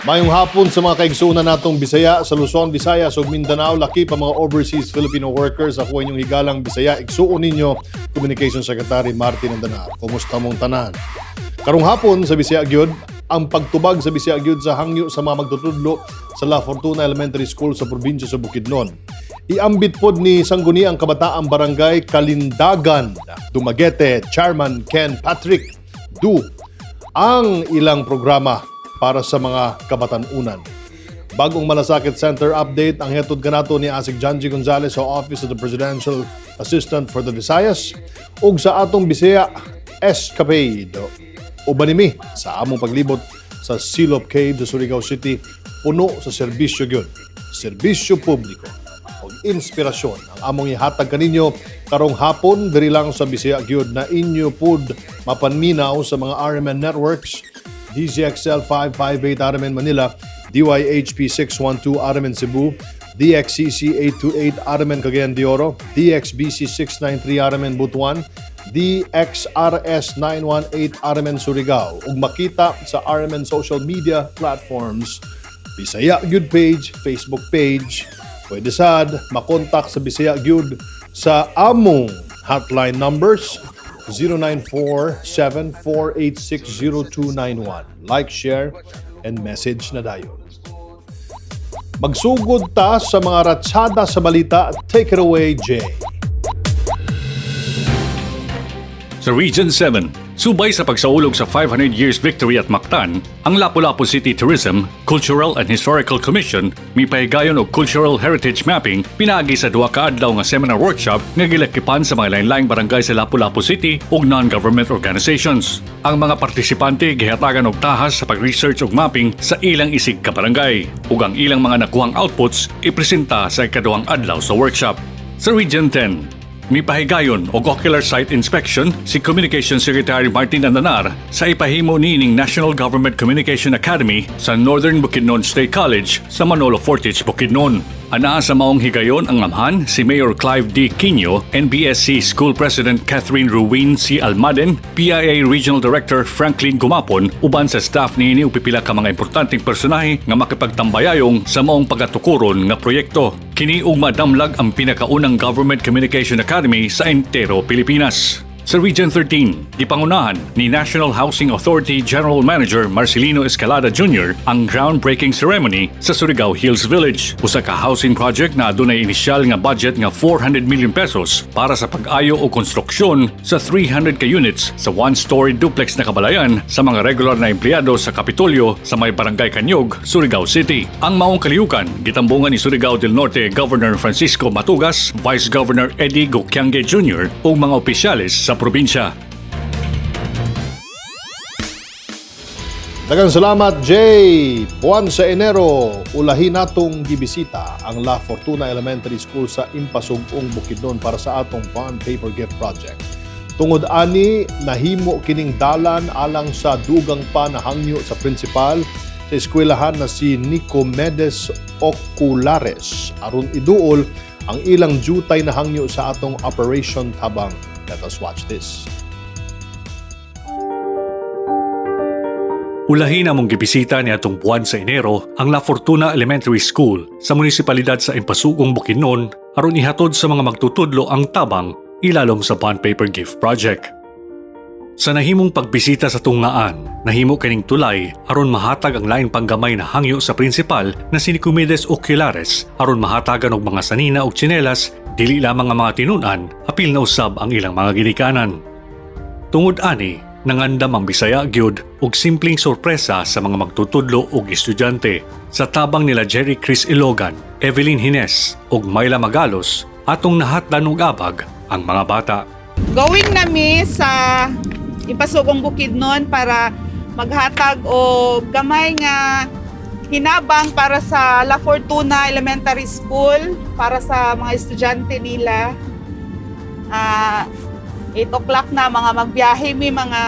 Mayong hapon sa mga kaigsunan natong Bisaya sa Luzon, Visayas ug Mindanao, lakip ang mga overseas Filipino workers. Ako inyong higalang Bisaya, igsuon ninyo, Communication Secretary Martin Andanar. Kumusta mong tanan? Karong hapon sa Bisaya Gyud, ang pagtubag sa Bisaya Gyud sa hangyo sa mga magtutudlo sa La Fortuna Elementary School sa probinsya sa Bukidnon. Iambit pod ni Sangguniang Kabataang Barangay Kalindagan, Dumaguete, Chairman Ken Patrick Du ang ilang programa para sa mga kabatanunan. Bagong Malasakit Center update ang hetod kanato ni Asec Janji Gonzales sa Office of the Presidential Assistant for the Visayas ug sa atong Bisaya Escapade. Uban mi sa among paglibot sa Silop Cave sa Surigao City, puno sa serbisyo gyud. Serbisyo publiko ug inspirasyon ang among ihatag kaninyo karong hapon diri lang sa Bisaya gyud na inyo pud mapanminaw sa mga RMN networks: DZXL 558 RMN Manila, DYHP 612 RMN Cebu, DXCC 828 RMN Cagayan de Oro, DXBC 693 RMN Butuan, DXRS 918 RMN Surigao ug makita sa RMN social media platforms, Bisaya Gyud page, Facebook page. Pwede sad makontak sa Bisaya Gyud sa among hotline numbers 0947-486-0291. Like, share, and message na dayon. Magsugod ta sa mga ratsada sa balita. Take it away, Jay. Sa Region 7, subay sa pagsaulog sa 500 Years Victory at Mactan, ang Lapu-Lapu City Tourism, Cultural and Historical Commission mipahigayon og Cultural Heritage Mapping pinaagi sa duha ka adlaw nga seminar workshop nga gilakipan sa mga lain-laing barangay sa Lapu-Lapu City ug non-government organizations. Ang mga partisipante gihatagan og tahas sa pag-research ug mapping sa ilang isig ka barangay ug ang ilang mga nakuhang outputs ipresenta sa ikaduhang adlaw sa workshop. Sa Region 10, mipahigayon og ocular site inspection si Communication Secretary Martin Andanar sa ipahimo niining National Government Communication Academy sa Northern Bukidnon State College sa Manolo Fortich, Bukidnon. Anaa sa maong higayon ang amhan si Mayor Clive D. Quino, NBSC School President Catherine Ruin C. Almaden, PIA Regional Director Franklin Gumapon, uban sa staff niini ug pipila ka mga importanteng personahe nga makipagtambayayong sa maong pagatukuron nga proyekto. Kini ug madamlag ang pinakaunang Government Communication Academy sa entero Pilipinas. Sa Region 13, gipangunahan ni National Housing Authority General Manager Marcelino Escalada Jr. ang groundbreaking ceremony sa Surigao Hills Village, usa ka housing project na adunay inisyal nga budget nga 400 million pesos para sa pag-ayo o konstruksyon sa 300 ka units sa one-story duplex na kabalayan sa mga regular na empleyado sa Kapitolyo sa may Barangay Kanyog, Surigao City. Ang maong kaliyukan gitambungan ni Surigao del Norte Governor Francisco Matugas, Vice Governor Eddie Goquiangue Jr. ug mga opisyales sa probinsya. Daghang salamat, Jay! Buwan sa Enero, ulahin natong gibisita ang La Fortuna Elementary School sa Impasug-ong, Bukidnon para sa atong Bond Paper Gift Project. Tungod ani, nahimo kining dalan alang sa dugang pa na hangyo sa principal sa eskwelahan na si Nicomedes Oculares aron iduol ang ilang jutay na hangyo sa atong Operation Tabang. Let us watch this. Ulahin among gibisita ni atong buwan sa Enero ang La Fortuna Elementary School sa munisipalidad sa Impasugong, Bukidnon aron ihatod sa mga magtutudlo ang tabang ilalom sa Bond Paper Gift Project. Sa nahimong pagbisita sa tungaan, nahimo kining tulay aron mahatag ang lain pang gamay na hangyo sa prinsipal na si Nicomedes Oculares aron mahatagan og mga sanina ug tsinelas, dili lamang ang mga tinun-an, apil na usab ang ilang mga ginikanan. Tungod ani, nangandam ang Bisaya gyud og simpleng sorpresa sa mga magtutudlo ug estudyante. Sa tabang nila Jerry Chris Ilogan, Evelyn Hines ug Myla Magalos, atong nahatdan og abag ang mga bata. Going nami sa Impasugong, Bukidnon para maghatag og gamay nga hinabang para sa La Fortuna Elementary School para sa mga estudyante nila. 8 o'clock na, mga magbiyahe mi mga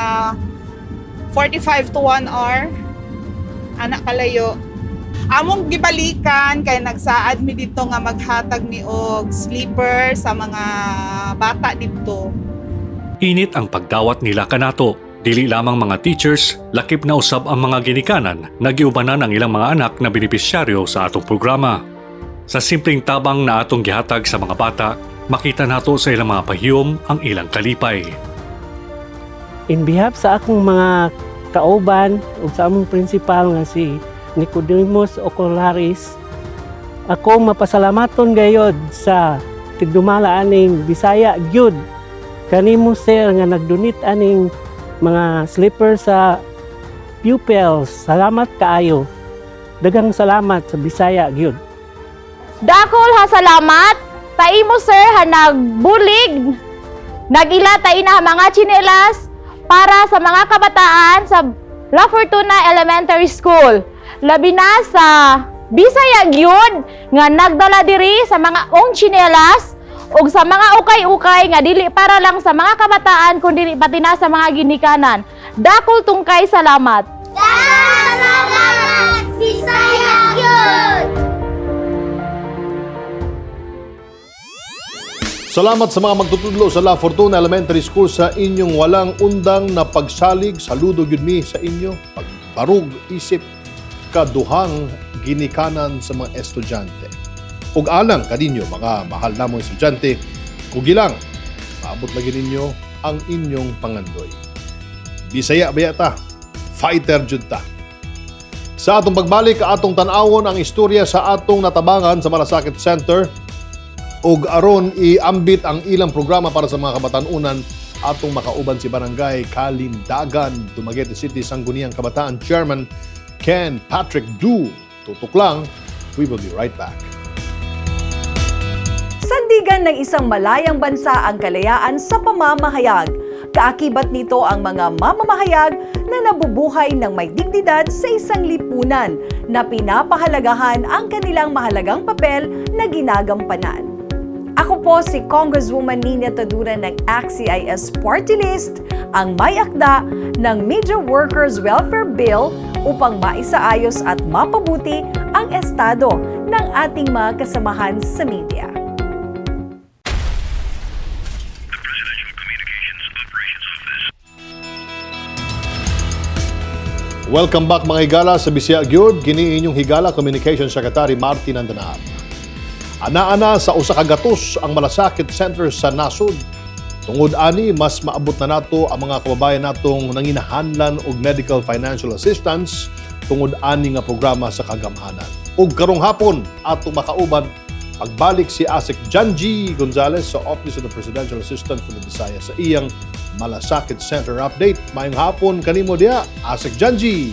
45 to 1 hour anak kalayo. Among gibalikan kay nagsaad mi dito nga maghatag mi og sleeper sa mga bata dito. Init ang pagdawat nila kanato. Dili lamang mga teachers, lakip na usab ang mga ginikanan na giubanan ang ilang mga anak na benepisyaryo sa atong programa. Sa simpleng tabang na atong gihatag sa mga bata, makita nato sa ilang mga pahiyom ang ilang kalipay. In behalf sa akong mga kauban ug sa among principal nga si Nicodemus Ocolaris, ako mapasalamaton gayod sa tigdumala aning Bisaya gyud kanimo, sir, nga nagdonate aning mga slipper sa pupils. Salamat kaayo. Daghang salamat sa Bisaya gyud. Dakol ha salamat taimo, sir, ha nagbulig nagila ta ina mga tsinelas para sa mga kabataan sa La Fortuna Elementary School. Labi na sa Bisaya gyud nga nagdala diri sa mga ong tsinelas ug sa mga ukay-ukay nga dili para lang sa mga kabataan kundi pati na sa mga ginikanan. Dakol tungkay salamat. Salamat! Bisaya gyud! Salamat sa mga magtutudlo sa La Fortuna Elementary School sa inyong walang undang na pagsalig. Saludo gyud mi sa inyo. Pagbarug isip kaduhang ginikanan sa mga estudyante. Ug alang kaninyo, mga mahal namong estudyante, kugilang maabot lagi ninyo ang inyong pangandoy. Bisaya baya ta, fighter jud ta. Sa atong pagbalik, atong tan-awon ang istorya sa atong natabangan sa Malasakit Center ug aron iambit ang ilang programa para sa mga kabatanunan, atong makauban si Barangay Kalindagan, Dumaguete City Sangguniang Kabataan Chairman Ken Patrick Du. Tutok lang, we will be right back. Sandigan ng isang malayang bansa ang kalayaan sa pamamahayag. Kaakibat nito ang mga mamamahayag na nabubuhay ng may dignidad sa isang lipunan na pinapahalagahan ang kanilang mahalagang papel na ginagampanan. Ako po si Congresswoman Nina Taduran ng ACT-CIS Party List, ang may akda ng Media Workers Welfare Bill upang maisaayos at mapabuti ang estado ng ating mga kasamahan sa media. Welcome back, mga higala, sa Bisaya Gyud, kini inyong higala, Communication Secretary Martin Andanar. Ana-ana sa 100 ang Malasakit Center sa nasod. Tungod ani, mas maabot na nato ang mga kababayan natong nanginahanglan og medical financial assistance tungod ani nga programa sa kagamhanan. Ug karong hapon atong makauban pagbalik si Asec Janji Gonzales sa Office of the Presidential Assistant for the Visayas sa iyang Malasakit Center update. Maayong hapon kanimo diha, Asec Janji.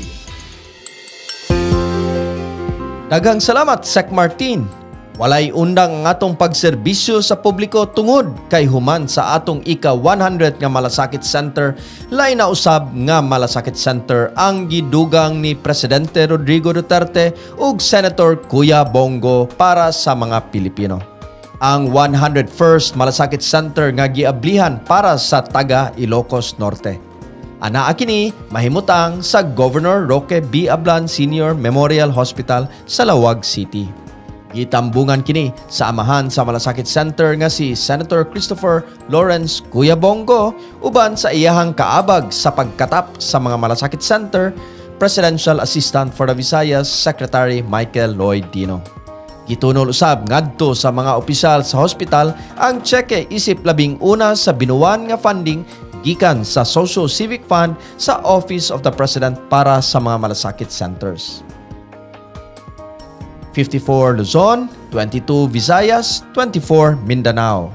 Daghang salamat, Sec Martin. Walay undang ang atong pagserbisyo sa publiko tungod kay human sa atong ika-100 nga Malasakit Center, lain na usab nga Malasakit Center ang gidugang ni Presidente Rodrigo Duterte ug Senator Kuya Bong Go para sa mga Pilipino. Ang 101st Malasakit Center nga giablihan para sa taga Ilocos Norte. Anaa kini mahimutang sa Governor Roque B. Ablan Senior Memorial Hospital sa Laoag City. Gitambungan kini sa amahan sa Malasakit Center nga si Senator Christopher Lawrence Kuya Bong Go uban sa iyahang kaabag sa pagkatap sa mga Malasakit Center, Presidential Assistant for the Visayas Secretary Michael Lloyd Dino. Gitunol usab ngadto sa mga opisyal sa hospital ang tseke isip 11 sa binuwan nga funding gikan sa Social Civic Fund sa Office of the President para sa mga malasakit centers. 54 Luzon, 22 Visayas, 24 Mindanao.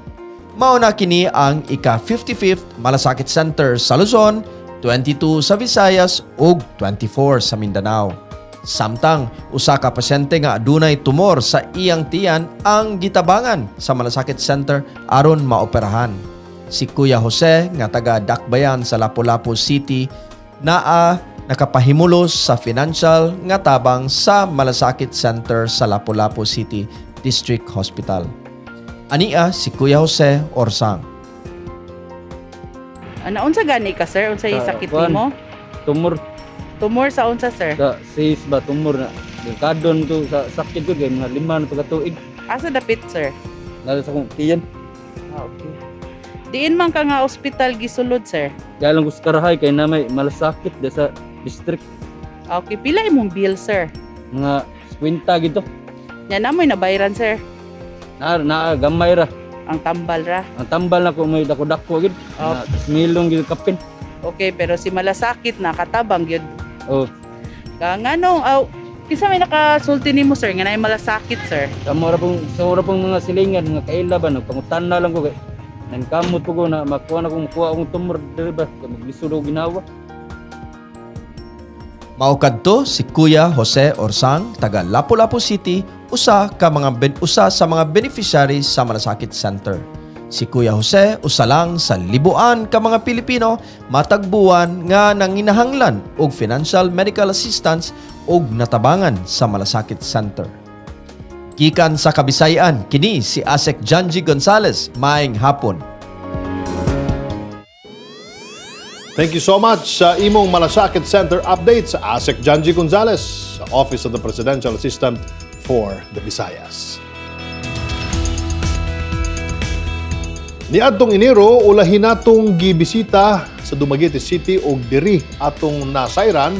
Mao na kini ang ika-55th Malasakit Center sa Luzon, 22 sa Visayas ug 24 sa Mindanao. Samtang usa ka pasyente nga adunay tumor sa iyang tiyan ang gitabangan sa Malasakit Center aron maoperahan. Si Kuya Jose nga taga Dakbayan sa Lapu-Lapu City naa nakapahimulos sa financial nga tabang sa Malasakit Center sa Lapu-Lapu City District Hospital. Ania si Kuya Jose Orsang. Ana, unsa gani ka, sir? Unsa Sa sakit kuan. nimo? Tumor. Tumor sa unsa, sir? Sa sis ba, tumor na. Delikadon to sa sakit ko kay mga 5 na to ka tuig. Asa dapit, sir? Lalo sa akong tiyan. Ah, okay. Diin man ka nga ospital gisulod, sir? Kaya lang ko sa Karahay kay na may malasakit da sa district. Okay, pila imong bill, sir? Mga 50 gito. Nya na mo'y nabayran, sir. Na na gamay ra. Ang tambal ra. Ang tambal na ko may dako-dako gid. Oh. Na milong gid kapin. Okay, pero si malasakit na katabang gyud. Oh. Ka nganong aw kinsa may nakasulti nimo, sir, nga naay malasakit, sir? Sa mura pong mga silingan, mga kaila ba, nagpangutan na lang ko kay nankamot po ko na makuha na kong makuha akong tumor diri ba, kay maglisod og ginawa. Mao kadto si Kuya Jose Orsang taga Lapu-Lapu City, usa sa mga beneficiaries sa Malasakit Center. Si Kuya Jose usa lang sa libuan ka mga Pilipino matag buwan nga nanginahanglan og financial medical assistance ug natabangan sa Malasakit Center. Gikan sa Kabisayan, kini si Asec Janji Gonzales, maayong hapon. Thank you so much sa imong Malasakit Center updates, Asec Janji Gonzales, sa Office of the Presidential Assistant for the Visayas. Niadtong Enero, ulahin natong gibisita sa Dumaguete City og diri atong nasayran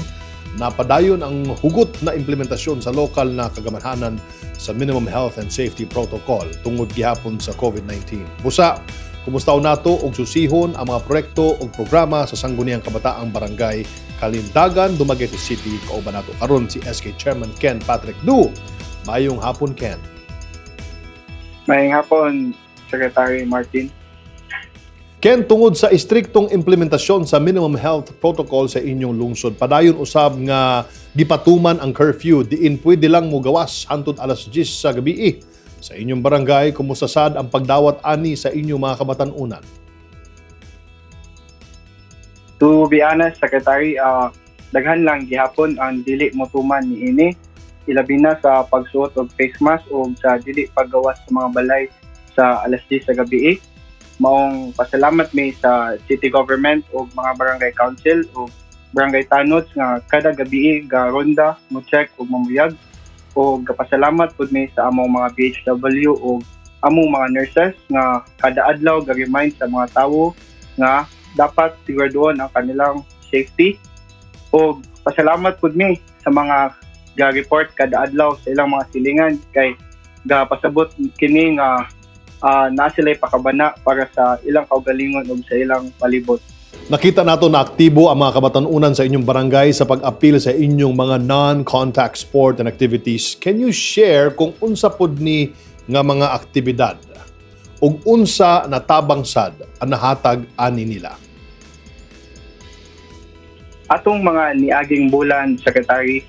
na padayon ang hugot na implementasyon sa lokal na kagamanhanan sa Minimum Health and Safety Protocol tungod gihapon sa COVID-19. Busa, kumustaon nato og susihon ang mga proyekto ug programa sa Sangguniang Kabataang Barangay Kalindagan, Dumaguete City. Kauban nato karon si SK Chairman Ken Patrick Du. Maayong hapon, Ken. Maayong hapon, Secretary Martin. Ken, tungod sa istriktong implementasyon sa Minimum Health Protocol sa inyong lungsod, padayon usab nga gipatuman ang curfew, diin pwede lang mogawas hantod alas 10 sa gabi. Sa inyong barangay, kumusta sad ang pagdawat ani sa inyong mga kabatan-unan? To be honest, Secretary, daghan lang gihapon ang dili motuman niini, ilabi na sa pagsuot og face mask o sa dili paggawas sa mga balay sa alas 10 sa gabi. Maong pasalamat mi sa city government o mga barangay council o barangay tanods nga kada gabi ga ronda mo check ug mamuyag, o gapasalamat pud mi sa among mga BHW o among mga nurses nga kada adlaw ga-remind sa mga tawo nga dapat siguraduhon ang kanilang safety, o pasalamat pud mi sa mga ga-report kada adlaw sa ilang mga silingan kay gapasabot kini nga naa sila'y pakabana para sa ilang kaugalingon ug sa ilang palibot. Nakita nato na aktibo ang mga kabatan-unan sa inyong barangay sa pag-apil sa inyong mga non-contact sport and activities. Can you share kung unsa pod ni nga mga aktibidad ug unsa natabang sad ang nahatag ani nila? Atong mga niaging bulan, Secretary,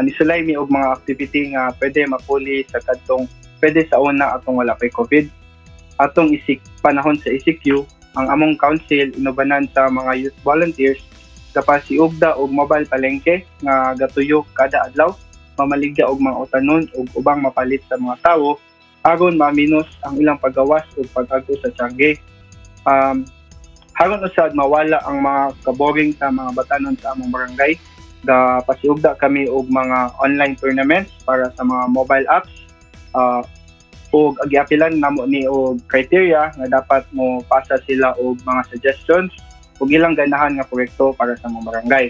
nisulay mi og mga activity nga pwede mapuli sa kadtong pwede sa una atong wala pay COVID. Atong isik panahon sa ECQ, ang among council inubanan sa mga youth volunteers gapasiugda og mobile palengke nga gatuyo kada adlaw mamaligya og mga utanon ug ubang mapalit sa mga tawo aron maminus ang ilang paggawas ug pag-agto sa tiyangge. Haron usad mawala ang mga kaboring sa mga batanon sa among barangay, ga pasiugda kami og mga online tournaments para sa mga mobile apps ug giapilan namo ni og criteria nga dapat mo pasa sila og mga suggestions ug ilang ganahan nga proyekto para sa mga barangay.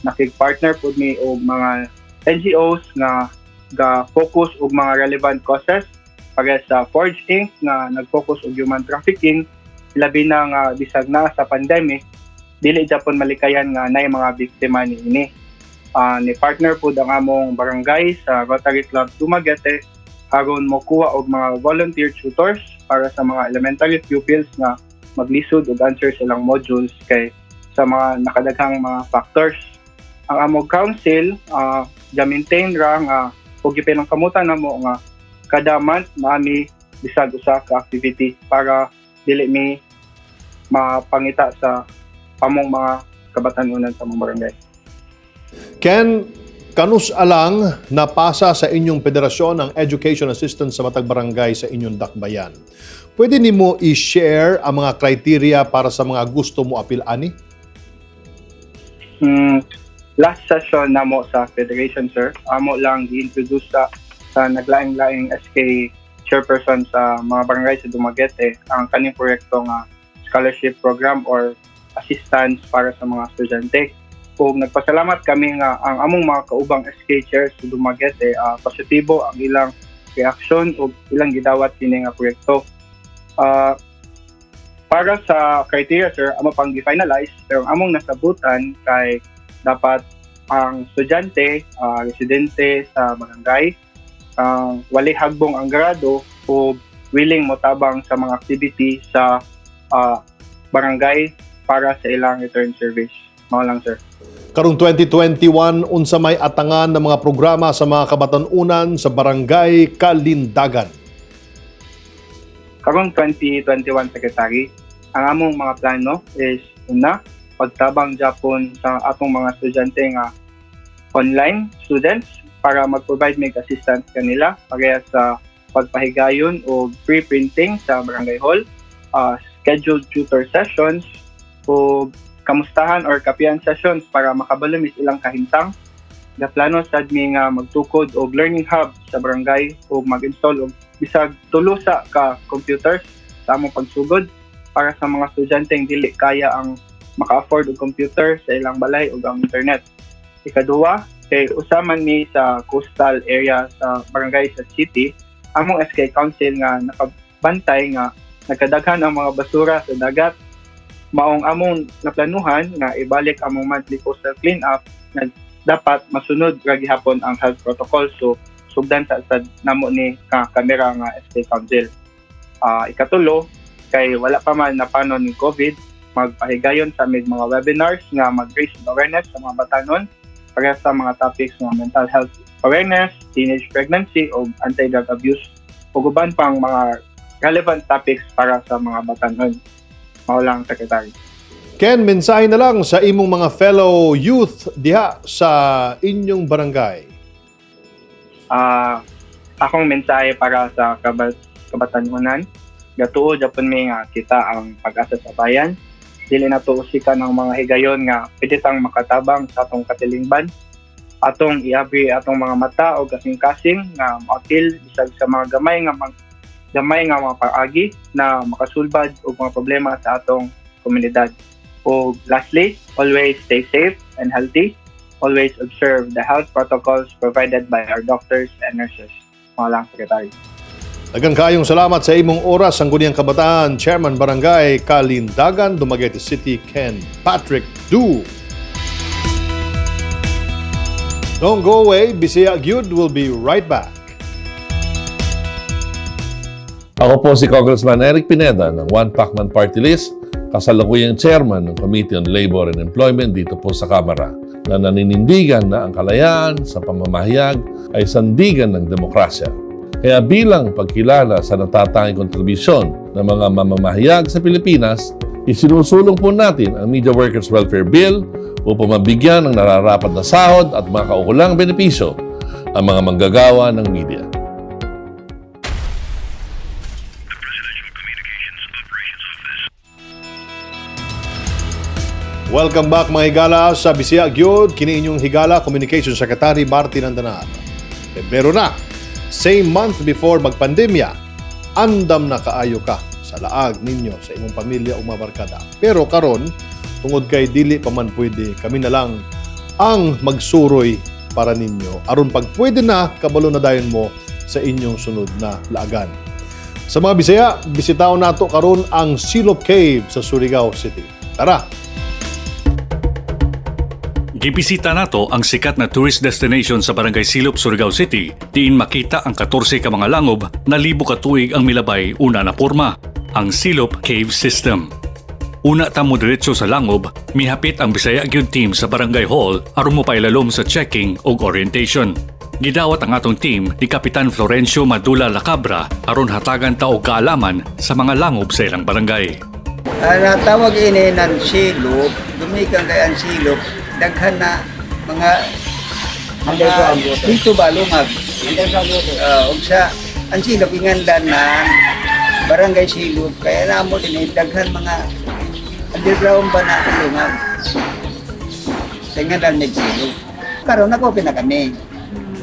Nakig-partner pud mi og mga NGOs nga ga focus og mga relevant causes para sa Forge Inc. nga nag-focus og human trafficking, labi na nga bisag na sa pandemic, dili japon malikayan nga nay mga biktima niini. Ni partner pud ang among barangay sa Rotary Club Dumaguete aron mokuha og mga volunteer tutors para sa mga elementary pupils nga maglisod og answer sa ilang modules kay sa mga nakadaghang mga factors. Ang among council ga-maintain ra nga og gipinangkamutan namo nga kada month naami bisag usa ka activity para dili mi mapangita sa among mga kabatanunan sa among barangay. Ken, kanus alang napasa sa inyong federasyon ang education assistance sa matag barangay sa inyong dakbayan? Pwede nimo i-share ang mga criteria para sa mga gusto mo apil ani? Last session namo sa federation, sir, amo lang gi-introduce sa naglaing-laing SK chairperson sa mga barangay sa Dumaguete ang kaning proyekto nga scholarship program or assistance para sa mga estudyante. Ug nagpasalamat kami nga ang among mga kaubang SK chairs sa Dumaguete, positibo ang ilang reaksyon ug ilang gidawat kini nga proyekto. Para sa criteria, sir, amo pang gi-finalize, pero ang among nasabutan kay dapat ang estudyante, residente sa barangay, ang walay hagbong ang grado o willing motabang sa mga activity sa barangay para sa ilang return service. Mao lang, sir. Karong 2021, unsa may atangan ng mga programa sa mga kabatan-unan sa Barangay Kalindagan? Karong 2021, Secretary, ang among mga plano is una, pagtabang japon sa atong mga estudyante nga online students para mag-provide mig assistance kanila pareha sa pagpahigayon o free printing sa barangay hall, scheduled tutor sessions o kamustahan or kapihan sessions para makabalo mis ilang kahimtang. Gaplano sad mi nga magtukod og learning hub sa barangay o mag-install og bisag tulo sa ka computers sa among pagsugod para sa mga estudyanteng dili kaya ang maka-afford og computer sa ilang balay ug ang internet. Ikaduha, kay usa man mi sa coastal area sa barangay sa city, among SK Council nga nakabantay nga nagkadaghan ang mga basura sa dagat. Maong among naplanuhan nga ibalik among monthly coastal clean up nga dapat masunod ra gihapon ang health protocol, so sugdan sa sad namo ni ka kamera nga SK Council. Ikatulo, kay wala pa man napano ni COVID, magpahigayon sa mig mga webinars nga mag-raise awareness sa mga batanon para sa mga topics nga mental health awareness, teenage pregnancy o anti-drug abuse ug uban pang mga relevant topics para sa mga batanon. Mao lang, Secretary. Ken, mensahe na lang sa imong mga fellow youth diha sa inyong barangay. Akong mensahe para sa kabatanunan, gatuo japon mi nga kita ang pag-asa sa bayan. Dili na to usikan ang mga higayon nga pwede tang makatabang sa atong katilingban. Atong iabri atong mga mata o kasing-kasing nga moapil bisag sa mga gamay nga mga paagi na makasulbad og mga problema sa atong komunidad. O lastly, always stay safe and healthy. Always observe the health protocols provided by our doctors and nurses. Mao lang, Secretary. Daghang kaayong salamat sa imong oras, Sangguniang Kabataan, Chairman Barangay Kalindagan, Dumaguete City, Ken Patrick Du. Don't go away, Bisaya Gyud will be right back. Ako po si Congressman Eric Pineda ng One Pacman Party List, kasalukuyang chairman ng Committee on Labor and Employment dito po sa Kamara, na naninindigan na ang kalayaan sa pamamahayag ay sandigan ng demokrasya. Kaya bilang pagkilala sa natatanging kontribusyon ng mga mamamahayag sa Pilipinas, isinusulong po natin ang Media Workers Welfare Bill upang mabigyan ng nararapat na sahod at mga kaukulang benepisyo ang mga manggagawa ng media. Welcome back, mga higala, sa Bisaya Gyud. Kini inyong higala, Communication Secretary Martin Andanar. Pebrero na, same month before magpandemya, andam na kaayo ka sa laag ninyo sa imong pamilya o mga barkada. Pero karon, tungod kay dili pa man pwede, kami na lang ang magsuroy para ninyo. Aron pag pwede na, kabalo na dayon mo sa inyong sunod na laagan. Sa mga Bisaya, bisitaon nato karon ang Silop Cave sa Surigao City. Tara! Gibisita nato ang sikat na tourist destination sa Barangay Silop, Surigao City, diin makita ang 14 ka mga langob na libo ka tuig ang milabay una na porma, ang Silop Cave System. Una ta mo diretso sa langob, mihapit ang Bisaya Gyud team sa Barangay Hall aron mopailalom sa checking ug orientation. Gidawat ang atong team ni Kapitan Florencio Madula Lacabra aron hatagan ta og kaalaman sa mga langob sa ilang barangay. Natawag ini ng silop, gumikan kay ang silop, daghan na mga dito ba lungag. Ug sa ang silop ingandan na barangay Silop, kaya namo din daghan mga underground ba na lungag. Sa ingandan mig silop. Karon nako pinakami.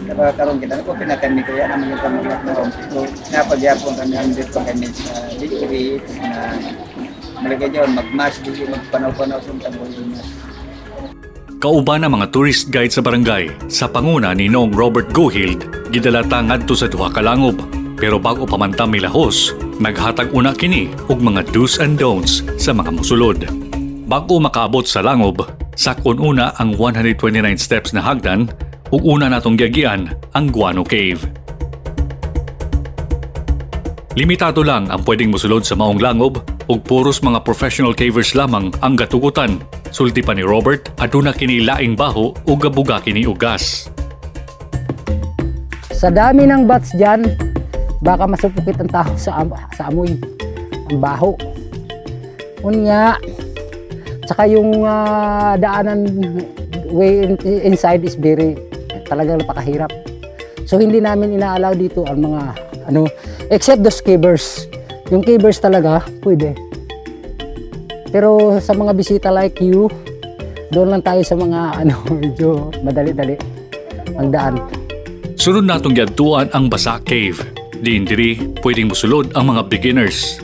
Karon kita nako pinakami kaya naman kita mga so napagyapon kami ang dito kami sa DOH na Malagay dyan, magmas, dili magpanaw-panaw sa tagol mas. Kauban ang mga tourist guide sa barangay sa panguna ni Noong Robert Gohild, gidala ta ngadto sa duha ka langob. Pero bago pa man ta milahos, naghatag una kini og mga do's and don'ts sa mga musulod. Bago makaabot sa langob, sak-on una ang 129 steps na hagdan ug una natong giagian ang Guano Cave. Limitado lang ang pwedeng musulod sa maong langob ug puros mga professional cavers lamang ang gatugutan. Sulti pa ni Robert, aduna kini laing baho ug gabuga kini og gas. Sa dami ng bats dyan, baka masupukit ang tao sa amoy. Ang baho. Unya, tsaka yung daanan way inside is very talagang napakahirap. So hindi namin ina-allow dito ang mga ano, except those cavers. Yung cavers talaga, pwede. Pero sa mga bisita like you, doon lang tayo sa mga ano, medyo madali-dali ang daan. Sunod natong giadtuan ang Basa Cave. Diin diri pwedeng musulod ang mga beginners.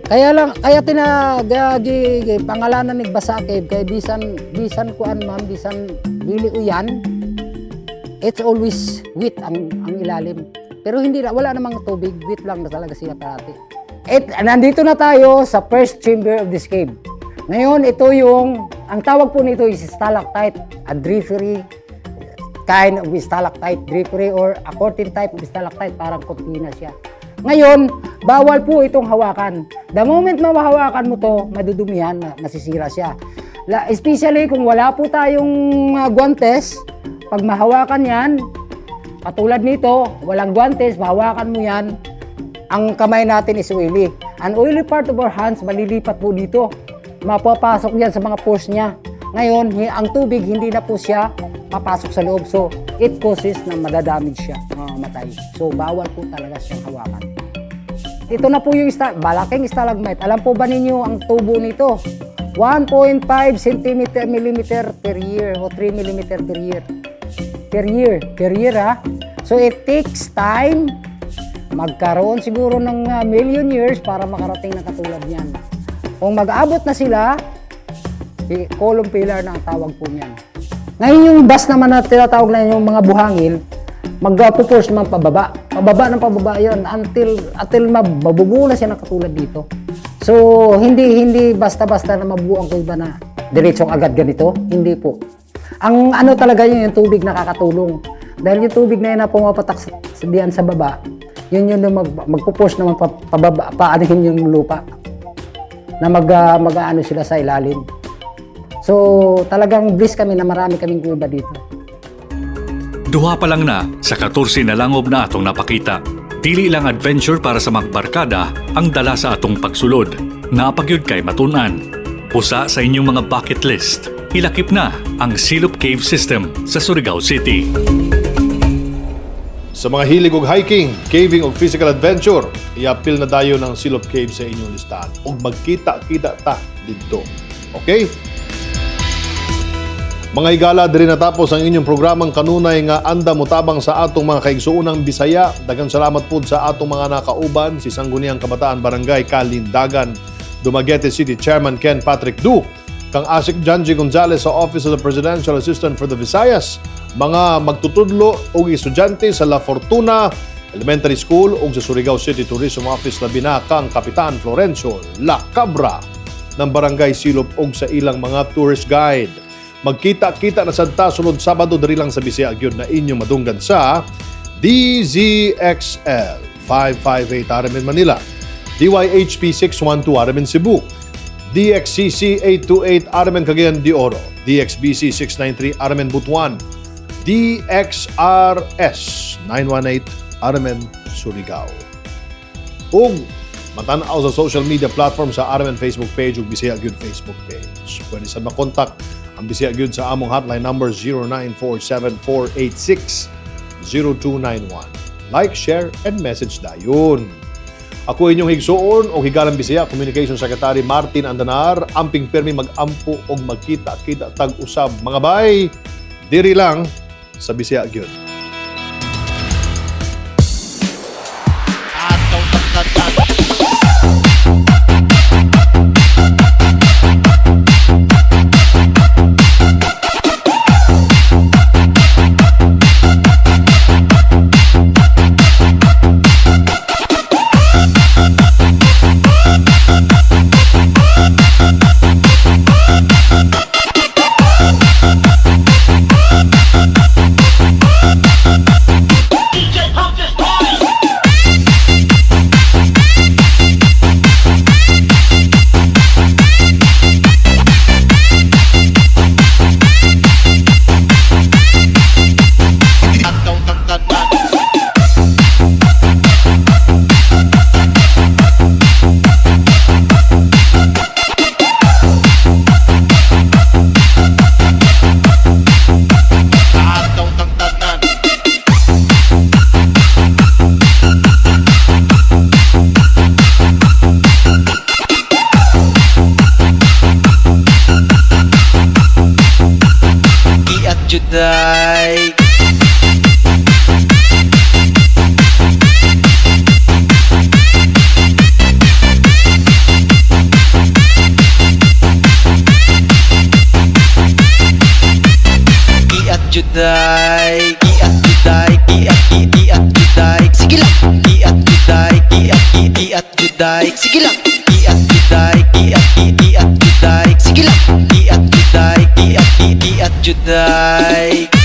Kaya lang kaya tinagagi pangalanan ni Basa Cave kay bisan bisan kuan, ma'am, bisan dili uyan, it's always wet ang ilalim. Pero hindi na, wala namang tubig, wet lang na talaga siya parati. Et, nandito na tayo sa first chamber of this cave. Ngayon, ito yung, ang tawag po nito is stalactite, a drapery kind of stalactite drapery or a curtain type of stalactite, parang kurtina siya. Ngayon, bawal po itong hawakan. The moment na mahawakan mo to, madudumihan, masisira siya. Especially kung wala po tayong guantes, pag mahawakan yan, katulad nito, walang guantes, mahawakan mo yan, ang kamay natin is oily. Ang oily part of our hands, malilipat po dito. Mapapasok yan sa mga pores niya. Ngayon, ang tubig, hindi na po siya papasok sa loob. So, it causes na madadamage siya, mamamatay. So, bawal po talaga siyang hawakan. Ito na po yung malaking stalagmite. Alam po ba ninyo ang tubo nito? 1.5 cm millimeter per year o 3 millimeter per year. Per year. Per year ha. So it takes time, magkaroon siguro ng million years para makarating na katulad niyan. Kung mag-abot na sila, column pillar na ang tawag po niyan. Ngayon, yung bus naman na tinatawag na yung mga buhangin, mag-force naman pababa. Pababa ng pababa yun until mabubuo na siya ng katulad dito. So, hindi hindi basta-basta na mabuo ang kuweba na diretsong agad ganito. Hindi po. Ang ano talaga yun, yung tubig nakakatulong. Dahil yung tubig na yun na pumapatak sa diyan sa baba, yun yun yung magpo-push naman pababa, paanihin yung lupa na mag-aano sila sa ilalim. So, talagang bliss kami na marami kaming kuweba dito. Duha pa lang na sa 14 na langob na atong napakita. Dili lang adventure para sa magbarkada ang dala sa atong pagsulod. Naa pa gyud kay matun-an. Usa sa inyong mga bucket list, ilakip na ang Silop Cave System sa Surigao City. Sa mga hilig og hiking, caving og physical adventure, iapil na dayon ang Silop Cave sa inyong listahan ug magkita-kita ta didto. Okay? Mga higala, diri natapos ang inyong programang kanunay nga andam motabang sa atong mga kaigsuonang Bisaya. Daghang salamat pud sa atong mga nakauban, si Sangguniang Kabataan Barangay Kalindagan, Dumaguete City Chairman Ken Patrick Du, kang Asec Janji Gonzales sa Office of the Presidential Assistant for the Visayas, mga magtutudlo ug estudyante sa La Fortuna Elementary School ug sa Surigao City Tourism Office, labi na kang Kapitan Florencio La Cabra ng Barangay Silop ug sa ilang mga tourist guide. Magkita-kita na sad ta sunod Sabado diri lang sa Bisaya gyud na inyong madunggan sa DZXL 558 RMN Manila, DYHP 612 RMN Cebu, DXCC 828 RMN Cagayan de Oro, DXBC 693 RMN Butuan, DXRS 918 RMN Surigao. Ug matanaw sa social media platform sa RMN Facebook page ug Bisaya Gyud Facebook page. Pwede sa makontak ang Bisaya Gyud sa among hotline number 0947-486-0291. Like, share, and message dayon. Ako inyong higsuon o higalang Bisaya, Communication Secretary Martin Andanar, amping permi mag-ampo og magkita-kita tag-usab. Mga bay, diri lang sa Bisaya Gyud. Juday. Iat Juday, Iat Juday, Iat Iat Juday. Sige lang. Iat Juday, Iat Iat Juday. Sige lang. Iat Juday, Iat Iat Juday. Sige lang. Iat Juday, Iat Iat Juday.